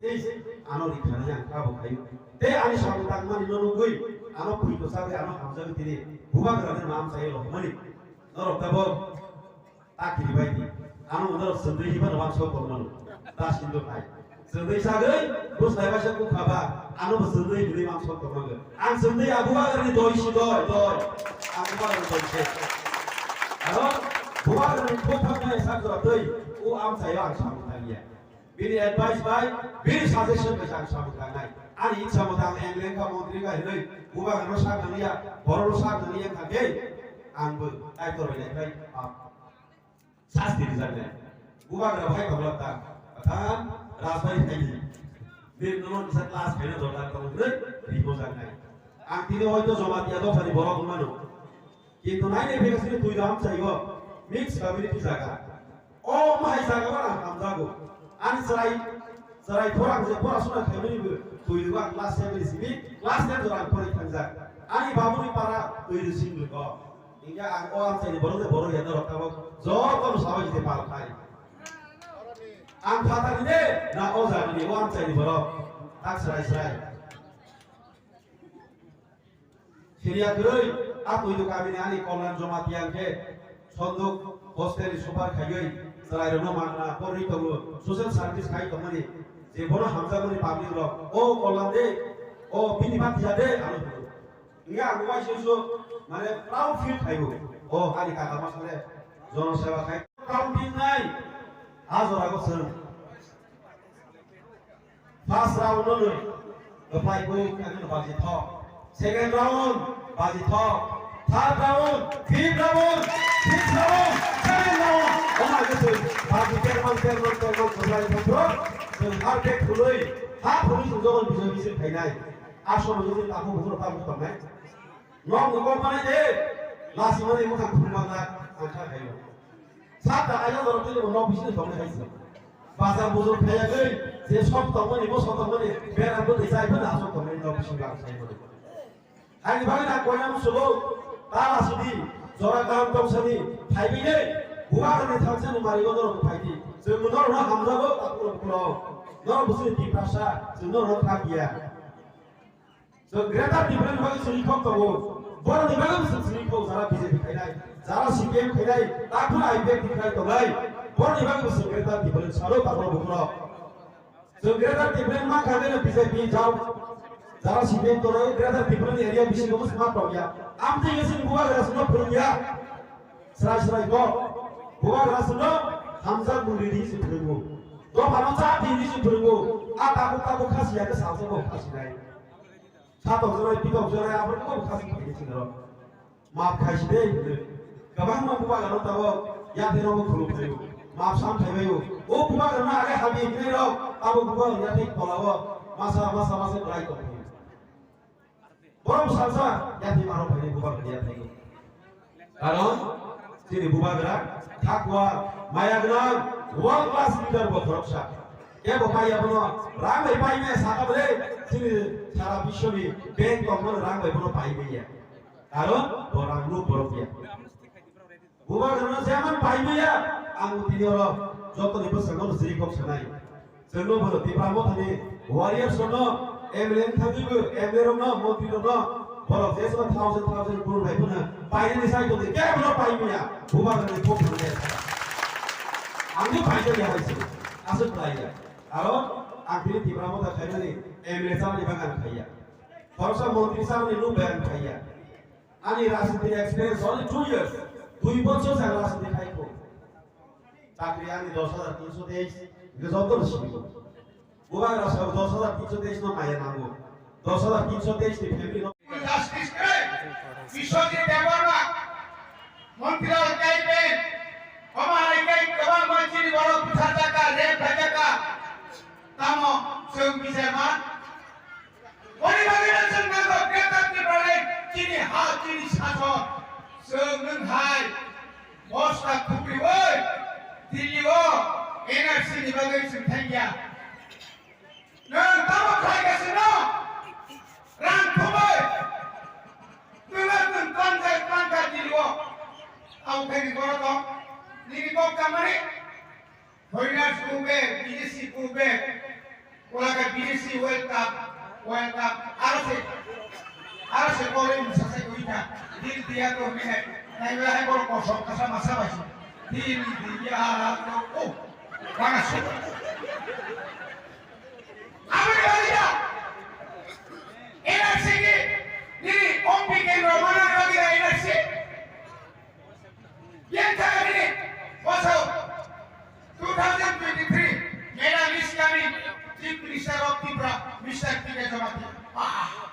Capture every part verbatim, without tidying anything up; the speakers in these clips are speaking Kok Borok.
Tei ano rikha nai ang kha bo khayu. Tei ani samung tangmani no nugwi ano phuito sagwi ano hamjagwi tini bubagrani mam chai lobmani. Norok tabo ta kiri bai di. Ano norok chwngwi hiba no bangso kormano. Ta sindo khai. Chwngwi sagwi bus lai baisa kuk khaba ano bo chwngwi hinwi bangso kormano. Ang chwngwi a bubagrani doi si doi doi. Ang bubagrani doi se. Aro bubagrani thok thok nai sak jora tei o am chayo ang samung tangya. Bini advice bai, bini suggestion bai ang samung tangnai. Ani itsa motang M L A wngkha, montri wngkha hinwi bubagrano sak nangya, borokno sak nangya wngkha khe ang bo tai torbai nai khlai, ah, sasti rijaknai. Bubagra bai tongla ta, khathan rajbai thaidi. Bini nono kisa class khaina jordan tong hinwi ribo jaknai. Ang tini hoito Jamatia dophani borok wngmano. Kintu nainai phekasini twi ram chaigo, mix community jaga. O mahai jaga bana hamjago. Ani chwrai, chwrai phorang je porasuna khaimani bo twi rwgo ang class seven ni simi, class ten jora ang porwi thangjak. Ani babuni para twi rwsing rwgo. Hinkhe ang o amchaini borok je borok yano rok tabok jotono sabai jete pal khai. Ang phatani de na o jagani o amchaini borok tak chwrai chwrai. Siriya kwrwi, a twi do kamini ani Kollan Jamatia hwnkhe sonduk hostel ni super khaiwi chwrairokno mangna porwi tongo, social service khai tongmani je bono hamjakmani public rok, "O Kollan de, o bini bati ya de," ano hino. Hwnkhe ang bo waisa waisa mane proud feel khaibo, "O ani kaka masale jono seva khai." Counting nai, a jora go chwng. First round no no, kwplai bo kami no baji thok. Second round, baji thok. Third round, fifth round, sixth round, seventh round. Oma gitu, baji termon, termon, termon, kwplai thok bro. Chwng perfect phulwi, ha phulwi chwng jogon bijoi bijoi khainai. Asol bijoi takhuk bukhuk takhuk tongnai. Nok ni kok manai de, lasi manai mukhang phung manna, ang kha khayo. Sat da ayo dorok tini bo nok bising tong hai se. Bazar bujur khaya gwi, je sok tong mani, bo sok tong mani, bera bo de jai bo na sok tong mani nok bising lang sai bo. Ani bagwi na koina musugo, ta lasi di, jora kaham tong sani, phai bi de, buwa ni thang sani mari bo dorok phai di. Je mo dorok na hamra bo, ta puro puro. Dorok bising di prasa, je dorok thang ya. Chwng Greater Tipraland bagwi chwng khok tongo. Boroni bagwi chwng chwng khok, jara B J P khainai, jara C P M khainai, takhuk I P F ni khlai tongnai. Boroni bagwi chwng Greater Tipraland salo tabok bukhurok. Chwng Greater Tipraland ma kha gana B J P jao. Jara C P M tongo Greater Tipraland area bisingo ma tongya. Amtwi yasini bubagra sino phwrwngya. Srai srai bo. Bubagra sino hamjak mung ridi si phwrwngo. Dophano cha di si phwrwngo. A tabuk tabuk khasi ya khe salsa bo khasi nai. Satok jorai, pitok jorai, aboni kok khasi khaini sinaro. Map khaisi de hinwi. Kwbangma bubagrano tabok yathai rokbo khulum phaio. Map sam thaibaio. O bubagrano age habi hinwi rok, abo bubagrano yathai tolao masa, masa, masa kwlai tong phaio. Borok salsa yathai maro phaini bubagrano yathai. Karon chini bubagra thakwa maya gwnang world class leader bo khoroksa. Kebo pai abono rang bai pai maya saka bole chini sara biswoni bank tongmani rang bai bono pai maya. Karon bo rang nuk borok ya. Bubagrano jeman pai maya ang tini oro jotoni bwskango jiri kok sanai. Chwngno bono Tipra Mothani warriors rokno, M L A wng thangwibo, M L A rokno, montri rokno, borok jesma thousand thousand crore bai phano painani sai tongdi, kebono pai maya, bubagrani kok phano ya. Ang je paijak ya hai se, aswk khlai ya. Aro ang tini Tipra Motha khaimani M L A chamani bagwi ang khaiya. Khoroksa montri chamani nuk bai ang khaiya. Ani rajniti experience only two years. Dui bochor jang rajniti khai ko. Chakri ani dos hajar tinso teis, hingke joto no simi. Bubagra sabo dos hajar tinso teis no maya nango. Dos hajar tinso teis ni family no. Justice khe, Biswajit Debbarma, Motilal Kaipen, omo hai khe kwbangma chini borok butharjak kha, rape khaijak kha. Tamo chwng bijai man? Boni bagwino chwng nango Greater Tipraland, chini ha, chini sason. Chwng nwng hai bosta khukriwi Delhi o N R C ni bagwi chwng thangya. Nwng tamo khlai ka chwngno? Rang thumwi. Nwng nwng tlanjak tlanka Delhi o. Abo khe ni borok tong. Nini kok chamani? Foreigners go back, bidesi go back. Ola Isi welcome, welcome. Aro se, aro se kore misa se kuita. Dil diya to mine. Nai ba hai bor kosong kasa masa bai. Dil diya to. Oh, mana su. Abri baliya. N R C ki, nini ompi kendro mana bagi N R C. Yang kaya nini, also, two thousand twenty-three, Madam is coming, Chief Minister of Tripura, Mister P K Jamatia. Ah,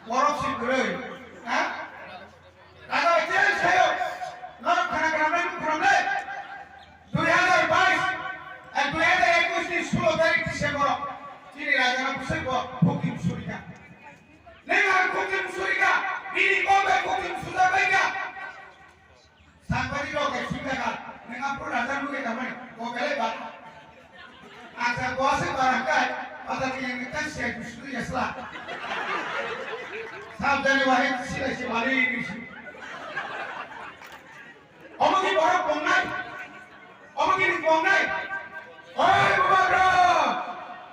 borok si kwrwi, ha? Raja bai challenge khayo, norok khana khana nai khana nai. Dui hazar bais, eh, dui hazar ekush ni sulo tarik December, chini raja na bwsai bo, Phukim Surika. Neng ang Phukim Surika, bini kok bai Phukim Suja bai ka. Sangbarirok hai sui thaka, neng aphuru raja nugwi tangmani, kok belai ba. Ang sa bo se barang kai, pada ni yang kita sia justru ya sela. Sabdani wahai sila si wali ini si. Omo ki borok bongnai, omo ki bongnai. Oi bubagra,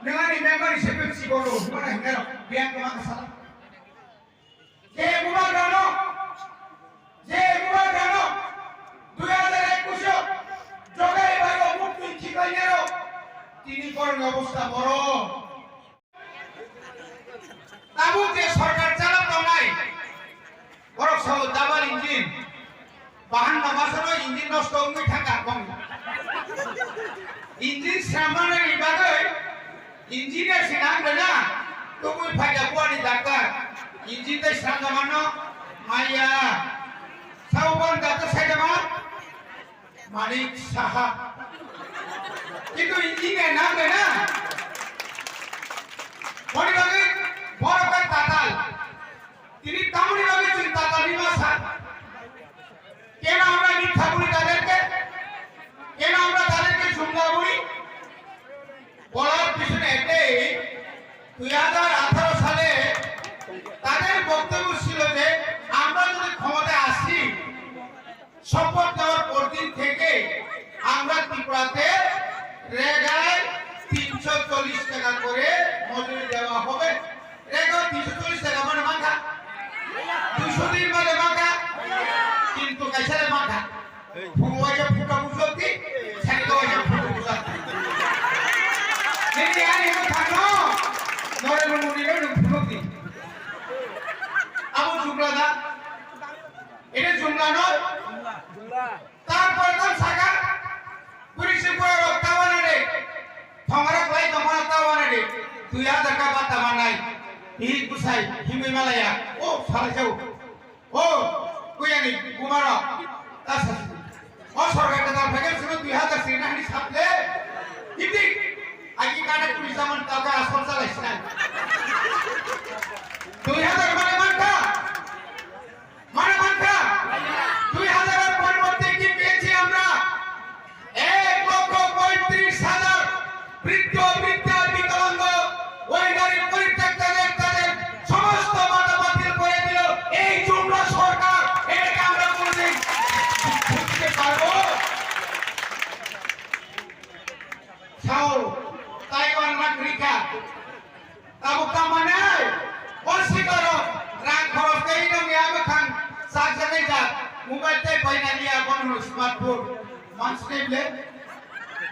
neng ani member hisabe si bolo, mana hinga biang kema kasala. Je bubagrano, je bubagrano, dui hazar ekush o jogai baro mukti chiklanyaro, tini korni obostha boro. Tabuk je sorkar chalok tongnai, borok sao double engine, Bahan mama sano engine nosto wngwi thangkha bong. Engine sramnani bagwi engineer se nang rwna, tubui phaida buani daktar. Engine tei sramjama no maya. Sao buani daktar saidama Manik Saha. Kintu engineer nang rwna. Boni bagwi borok bai tatal. Tini tamoni bagwi chwng tatalni masa? কেন আমরা মিথ্যা বলি তাদেরকে? কেন আমরা তাদেরকে জুমলা বলি? বলার পিছনে একটাই, দুই হাজার আঠারো সালে তাদের বক্তব্য ছিল যে আমরা যদি ক্ষমতায় আসি, শপথ নেওয়ার পরদিন থেকে আমরা ত্রিপুরাতে রেগায় তিনশো চল্লিশ টাকা করে মজুরি দেওয়া হবে। Rega tinsho chollish taka mane mankha, duisho din mane mankha, kintu kaisa le mankha. Phuru waisa phuka bujlok di, sari ka waisa phuka bujlok di. Nini ani mo thangno, Narendra Modi no nung phunuk di. Abo jumla da, ene jumla no. Tarpore tong saka, puri si pura rok tawana de, thongara klai tongmana tawana de, dui hazar ka bata manai, hi kusai, himui malaya, o salai jau, o kuyani bumaro, ta sasi, o sorkar ka ta phaiga sino dui hazar sirina hani saple, himdi, agi kana kuri zaman tauka asol salai sinai, dui hazar mane manta. মানে মানটা দুই হাজারের পরিবর্তে কি পেয়েছি আমরা? এক লক্ষ পঁয়ত্রিশ হাজার বৃদ্ধ, বৃদ্ধা, বিকলাঙ্গ, ওই গাড়ি পরিত্যক্তদের তাদের সমস্ত বাধা বাতিল করে দিল এই জুমলা সরকার। এটাকে আমরা কোনোদিন ভুলতে পারবো? Sao, Taiwan na Grika. Tabuk tamani, o sikaro, rang khoros kai nang ya bwkhang, sak jagai jak, mobile tei bai nang ya, bono smartphone, man sini ble,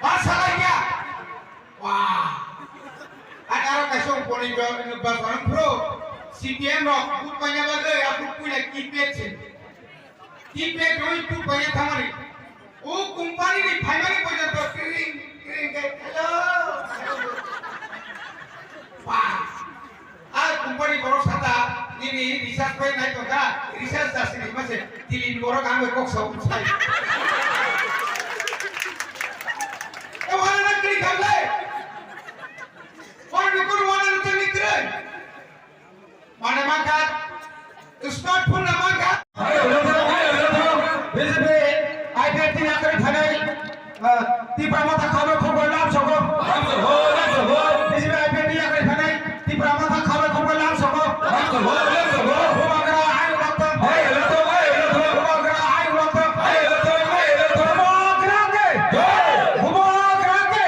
ba salai ya, wah, ada aro kaisa uponi ba, ba barang pro, C P M rok, but panya bagwi, aku punya keypad sih. Keypad rwi tu baya thamani. O company ni phaimani porjonto kring, kring khe, "Hello." Ba. A company borok sata, nini recharge pai nai tongkha, recharge jasini mase, tini borok ang kok sa umsai. E wana na kring khamle. Wana ni kono wana ni tengni kring. Mane mankha, smartphone na mankha. B J P I P F T ni yakarwi phainai, ah, Tipra Motha khoroknwi khoroknwi lam soko. B J P I P F T ni yakarwi phainai, Tipra Motha khoroknwi khoroknwi lam soko. Bubagra hai rokto. Bubagra hai rokto. Bubagra ke. Bubagra ke.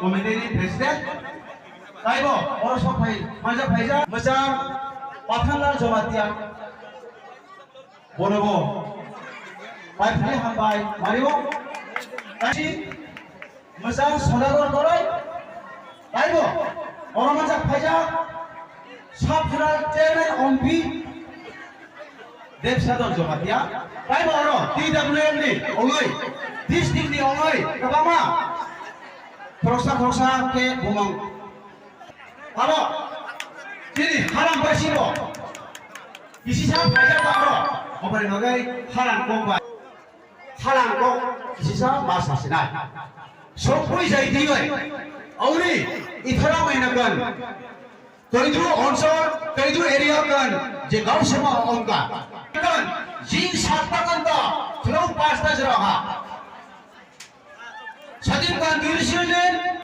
Committee ni president, taibo oro sok phai, manja phaijak, mwchang Pathanlal Jamatia, bonobo paithakni hambai mario, kaisi mwchang Sodagar Korai, taibo oro manja phaijak, sub zonal chairman ompi, Debsadon Jamatia, taibo oro T W M ni ongoi, district ni ongoi, kwbangma khoroksa khoroksa khe bumung. Abo chini haram bai sibo, kisisa phaijak aro, oboni bagwi haram kok bai, haram kok kisisa ma sasinai. Sokpui jai dibai, auri ithara mainakan. Kaidu onsor, kaidu area kan, je gaon sabha ongka. Kan, jing satta kan ta, khulou pasta jera ha. Sadim kan diri sirden,